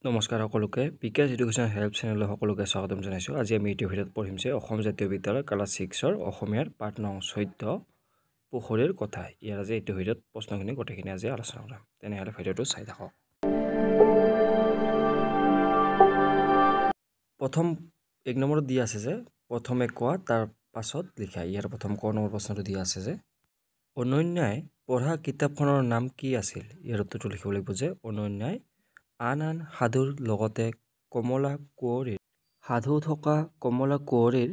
নমস্কাৰ সকলোকে বিকাশ education help চেনেললৈ সকলোকে স্বাগতম জনাইছোঁ। আজি আমি এইটো ভিডিঅ'ত পঢ়িম যে অসম জাতীয় বিদ্যালয় ক্লাছ 6ৰ অসমীয়াৰ পাঠ নং 14 পুখুৰীৰ কথা। ইয়াৰ আজি এইটো ভিডিঅ'ত প্ৰশ্নখিনি গোটেইখিনি আজি আলোচনা কৰিম, তেনেহ'লে ভিডিঅ'টো চাই থাকক। প্ৰথম এক নম্বৰত দিয়া আছে যে প্ৰথমে কোৱা তাৰ পাছত লিখা। ইয়াৰ প্ৰথম ক নম্বৰ প্ৰশ্নটো দিয়া আছে যে অনন্যাই পঢ়া কিতাপখনৰ নাম কি আছিল? ইয়াৰ উত্তৰটো লিখিব লাগিব যে অনন্যাই আন আন সাধুৰ লগতে কমলা কুঁৱৰীৰ সাধু থকা কমলা কুঁৱৰীৰ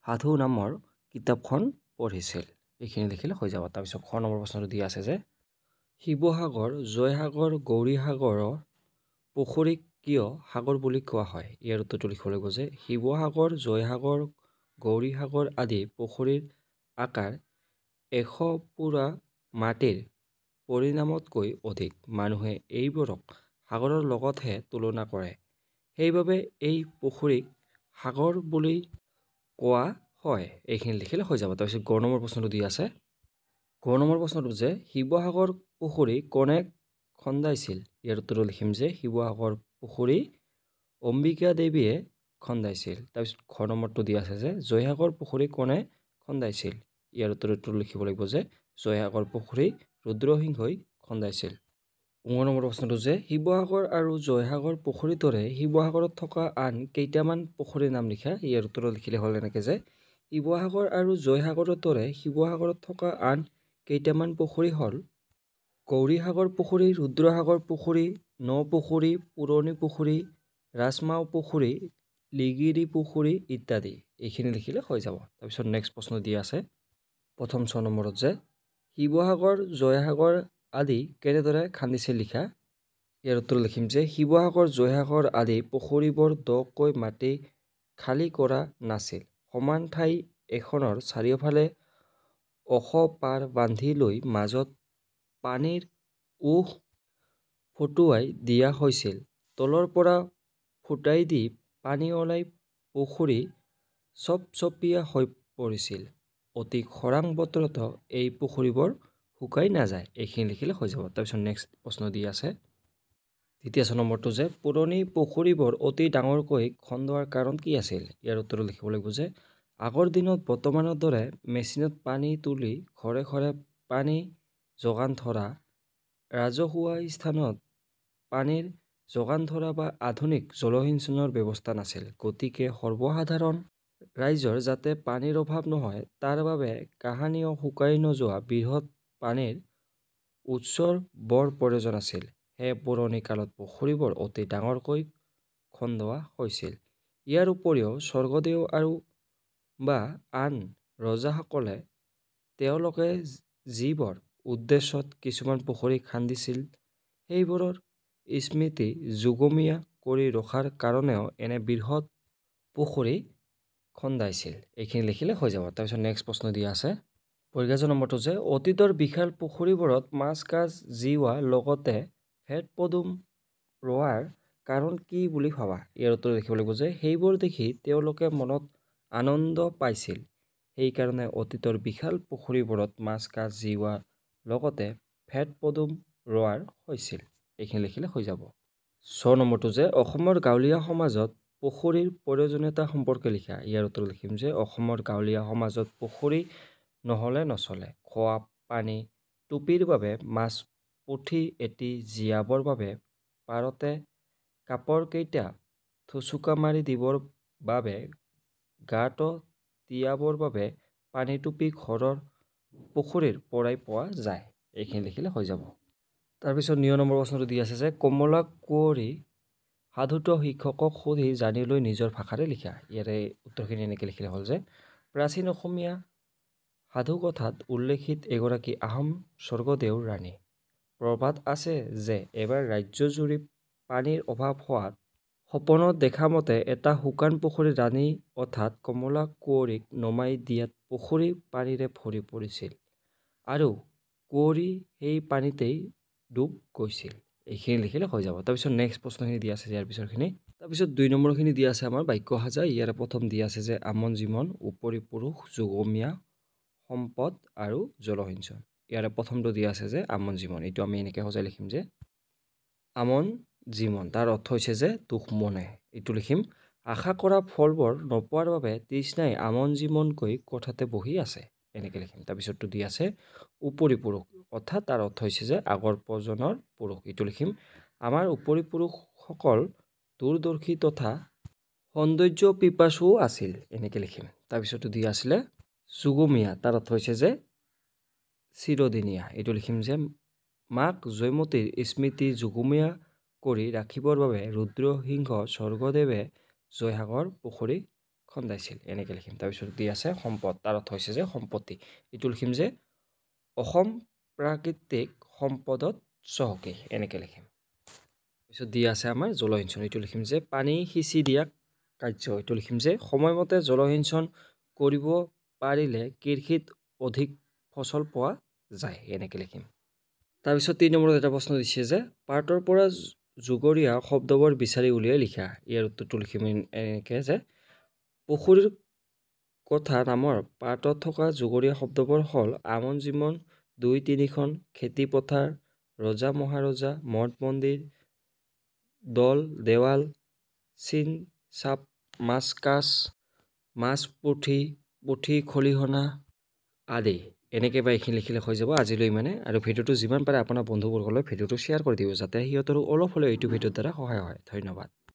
সাধু নামৰ কিতাপখন পঢ়িছিল। এইখিনি লিখিলে হৈ যাব। তাৰপিছত খ নম্বৰ প্ৰশ্নটো দিয়া আছে যে শিৱসাগৰ, জয়সাগৰ, গৌৰীসাগৰৰ পুখুৰীক কিয় সাগৰ বুলি কোৱা হয়? ইয়াৰ উত্তৰটো লিখিব লাগিব যে শিৱসাগৰ, জয়সাগৰ, গৌৰীসাগৰ আদি পুখুৰীৰ আকাৰ 100 পুৰা মাটিৰ পৰিমাণতকৈ অধিক। মানুহে এইবোৰক সাগৰৰ লগতহে তুলনা কৰে, সেইবাবে এই পুখুৰীক সাগৰ বুলি কোৱা হয়। এইখিনি লিখিলে হৈ যাব। তাৰপিছত গ নম্বৰ প্ৰশ্নটো দিয়া আছে। গ নম্বৰ প্ৰশ্নটো যে শিৱসাগৰ পুখুৰী কোনে খন্দাইছিল? ইয়াৰ উত্তৰটো লিখিম যে শিৱসাগৰ পুখুৰী অম্বিকা দেৱীয়ে খন্দাইছিল। তাৰপিছত খ নম্বৰটো দিয়া আছে যে জয়সাগৰ পুখুৰী কোনে খন্দাইছিল? ইয়াৰ উত্তৰটো লিখিব লাগিব যে জয়সাগৰ পুখুৰী ৰুদ্ৰসিংহই খন্দাইছিল। 9 নম্বৰ প্ৰশ্নটো যে শিৱসাগৰ আৰু জয়সাগৰ পুখুৰীৰ দৰে শিৱসাগৰত থকা আন কেইটামান পুখুৰীৰ নাম লিখা। ইয়াৰ উত্তৰত লিখিলে হ'ল এনেকৈ যে শিৱসাগৰ আৰু জয়সাগৰৰ দৰে শিৱসাগৰত থকা আন কেইটামান পুখুৰী হ'ল গৌৰীসাগৰ পুখুৰী, ৰুদ্ৰসাগৰ পুখুৰী, নপুখুৰী, পুৰণি পুখুৰী, ৰাজমাও পুখুৰী, লিগিৰী পুখুৰী ইত্যাদি। এইখিনি লিখিলে হৈ যাব। তাৰপিছত নেক্সট প্ৰশ্ন দিয়া আছে প্ৰথম 6 নম্বৰত যে শিৱসাগৰ, জয়সাগৰ আদি কেনেদৰে খান্দিছিল লিখা। ইয়াৰ উত্তৰ লিখিম যে শিৱসাগৰ, জয়সাগৰ আদি পুখুৰীবোৰ দকৈ মাটি খালী কৰা নাছিল। সমান ঠাই এখনৰ চাৰিওফালে ওখ পাৰ বান্ধি লৈ মাজত পানীৰ উঁহ ফুটুৱাই দিয়া হৈছিল। তলৰ পৰা ফুটাই দি পানী ওলাই পুখুৰী চপচপীয়া হৈ পৰিছিল। অতি খৰাং বতৰতো এই পুখুৰীবোৰ শুকাই নাযায়। এইখিনি লিখিলে হৈ যাব। তাৰপিছত নেক্সট প্ৰশ্ন দি আছে দ্বিতীয় 6 নম্বৰটো যে পুৰণি পুখুৰীবোৰ অতি ডাঙৰকৈ খন্দোৱাৰ কাৰণ কি আছিল? ইয়াৰ উত্তৰ লিখিব লাগিব যে আগৰ দিনত বৰ্তমানৰ দৰে মেচিনত পানী তুলি ঘৰে ঘৰে পানী যোগান ধৰা, ৰাজহুৱা স্থানত পানীৰ যোগান ধৰা বা আধুনিক জলসিঞ্চনৰ ব্যৱস্থা নাছিল। গতিকে সৰ্বসাধাৰণ ৰাইজৰ যাতে পানীৰ অভাৱ নহয় তাৰ বাবে কাহানিও শুকাই নোযোৱা বৃহৎ পানীৰ উৎসৰ বৰ প্ৰয়োজন আছিল। সেয়ে পুৰণি কালত পুখুৰীবোৰ অতি ডাঙৰকৈ খন্দোৱা হৈছিল। ইয়াৰ উপৰিও স্বৰ্গদেউ আৰু বা আন ৰজাসকলে তেওঁলোকে যিবোৰ উদ্দেশ্যত কিছুমান পুখুৰী খান্দিছিল সেইবোৰৰ স্মৃতি যুগমীয়া কৰি ৰখাৰ কাৰণেও এনে বৃহৎ পুখুৰী খন্দাইছিল। এইখিনি লিখিলে হৈ যাব। তাৰপিছত নেক্সট প্ৰশ্ন দিয়া আছে পৰিগাৰ্য নম্বৰটো যে অতীতৰ বিশাল পুখুৰীবোৰত মাছ কাছ জীওৱা লগতে ফেট পদুম ৰোৱাৰ কাৰণ কি বুলি ভাবা? ইয়াৰ উত্তৰ লিখিব লাগিব যে সেইবোৰ দেখি তেওঁলোকে মনত আনন্দ পাইছিল। সেইকাৰণে অতীতৰ বিশাল পুখুৰীবোৰত মাছ কাছ জীওৱা লগতে ফেট পদুম ৰোৱাৰ হৈছিল। এইখিনি লিখিলে হৈ যাব। 6 নম্বৰটো যে অসমৰ গাঁৱলীয়া সমাজত পুখুৰীৰ প্ৰয়োজনীয়তা সম্পৰ্কে লিখা। ইয়াৰ উত্তৰ লিখিম যে অসমৰ গাঁৱলীয়া সমাজত পুখুৰী নহ'লে নচলে। খোৱা পানী টুপিৰ বাবে, মাছ পুঠি এটি জীয়াবৰ বাবে, পাৰতে কাপোৰকেইটা থুচুকা মাৰি দিবৰ বাবে, গাটো তিয়াবৰ বাবে পানী টুপি ঘৰৰ পুখুৰীৰ পৰাই পোৱা যায়। এইখিনি লিখিলে হৈ যাব। তাৰপিছত 9 নম্বৰ প্ৰশ্নটো দি আছে যে কমলা কুঁৱৰী সাধুটো শিক্ষকক সুধি জানি লৈ নিজৰ ভাষাৰে লিখা। ইয়াৰে উত্তৰখিনি এনেকৈ লিখিলে হ'ল যে প্ৰাচীন অসমীয়া সাধুকথাত উল্লেখিত এগৰাকী আহোম স্বৰ্গদেউৰ ৰাণী। প্ৰবাদ আছে যে এবাৰ ৰাজ্যজুৰি পানীৰ অভাৱ হোৱাত সপোনত দেখা মতে এটা শুকান পুখুৰীত ৰাণী অৰ্থাৎ কমলা কুঁৱৰীক নমাই দিয়াত পুখুৰী পানীৰে ভৰি পৰিছিল আৰু কুঁৱৰী সেই পানীতেই ডুব গৈছিল। এইখিনি লিখিলে হৈ যাব। তাৰপিছত নেক্সট প্ৰশ্নখিনি দিয়া আছে ইয়াৰ পিছৰখিনি। তাৰপিছত 2 নম্বৰখিনি দিয়া আছে আমাৰ বাক্য সাজা। ইয়াৰে প্ৰথম দিয়া আছে যে আমন জীৱন, উপৰি পুৰুষ, যুগমীয়া সম্পদ আৰু জলসিঞ্চন। ইয়াৰে প্ৰথমটো দিয়া আছে যে আমন জীৱন। এইটো আমি এনেকৈ সজাই লিখিম যে আমন জিমন, তাৰ অৰ্থ হৈছে যে দুখ মনে। এইটো লিখিম, আশা কৰা ফলবোৰ নোপোৱাৰ বাবে তৃষ্ণাই আমন জিমনকৈ কোঠাতে বহি আছে, এনেকৈ লিখিম। তাৰপিছতটো দি আছে উপৰি পুৰুষ, অৰ্থাৎ তাৰ অৰ্থ হৈছে যে আগৰ প্ৰজন্মৰ পুৰুষ। এইটো লিখিম, আমাৰ উপৰি পুৰুষসকল দূৰদৰ্শী তথা সৌন্দৰ্য পিপাসুও আছিল, এনেকৈ লিখিম। তাৰপিছতো দি আছিলে যুগমীয়া, তাৰ অৰ্থ হৈছে যে চিৰদিনীয়া। এইটো লিখিম যে মাক জয়মতীৰ স্মৃতি যুগমীয়া কৰি ৰাখিবৰ বাবে ৰুদ্ৰসিংহ স্বৰ্গদেৱে জয়সাগৰ পুখুৰী খন্দাইছিল, এনেকৈ লিখিম। তাৰপিছত দি আছে সম্পদ, তাৰ অৰ্থ হৈছে যে সম্পত্তি। এইটো লিখিম যে অসম প্ৰাকৃতিক সম্পদত চহকী, এনেকৈ লিখিম। তাৰপিছত দি আছে আমাৰ জলসিঞ্চন, এইটো লিখিম যে পানী সিঁচি দিয়া কাৰ্য। এইটো লিখিম যে সময়মতে জলসিঞ্চন কৰিব পাৰিলে কৃষিত অধিক ফচল পোৱা যায়, এনেকৈ লিখিম। তাৰপিছত 3 নম্বৰত এটা প্ৰশ্ন দিছে যে পাঠৰ পৰা যুগৰীয়া শব্দবোৰ বিচাৰি উলিয়াই লিখা। ইয়াৰ উত্তৰটো লিখিম এনেকৈ যে পুখুৰীৰ কথা নামৰ পাঠত থকা যুগৰীয়া শব্দবোৰ হ'ল আমন জিমন, 2 3খন, খেতি পথাৰ, ৰজা মহাৰজা, মঠ মন্দিৰ, দল দেৱাল, চিন চাপ, মাছ কাছ, মাছ পুঠি, পুঠি খলিহনা আদি। এনেকৈ বা এইখিনি লিখিলে হৈ যাব। আজিলৈ ইমানে, আৰু ভিডিঅ'টো যিমান পাৰে আপোনাৰ বন্ধুবৰ্গলৈ ভিডিঅ'টো শ্বেয়াৰ কৰি দিব, যাতে সিহঁতৰো অলপ হ'লেও এইটো ভিডিঅ'ৰ দ্বাৰা সহায় হয়। ধন্যবাদ।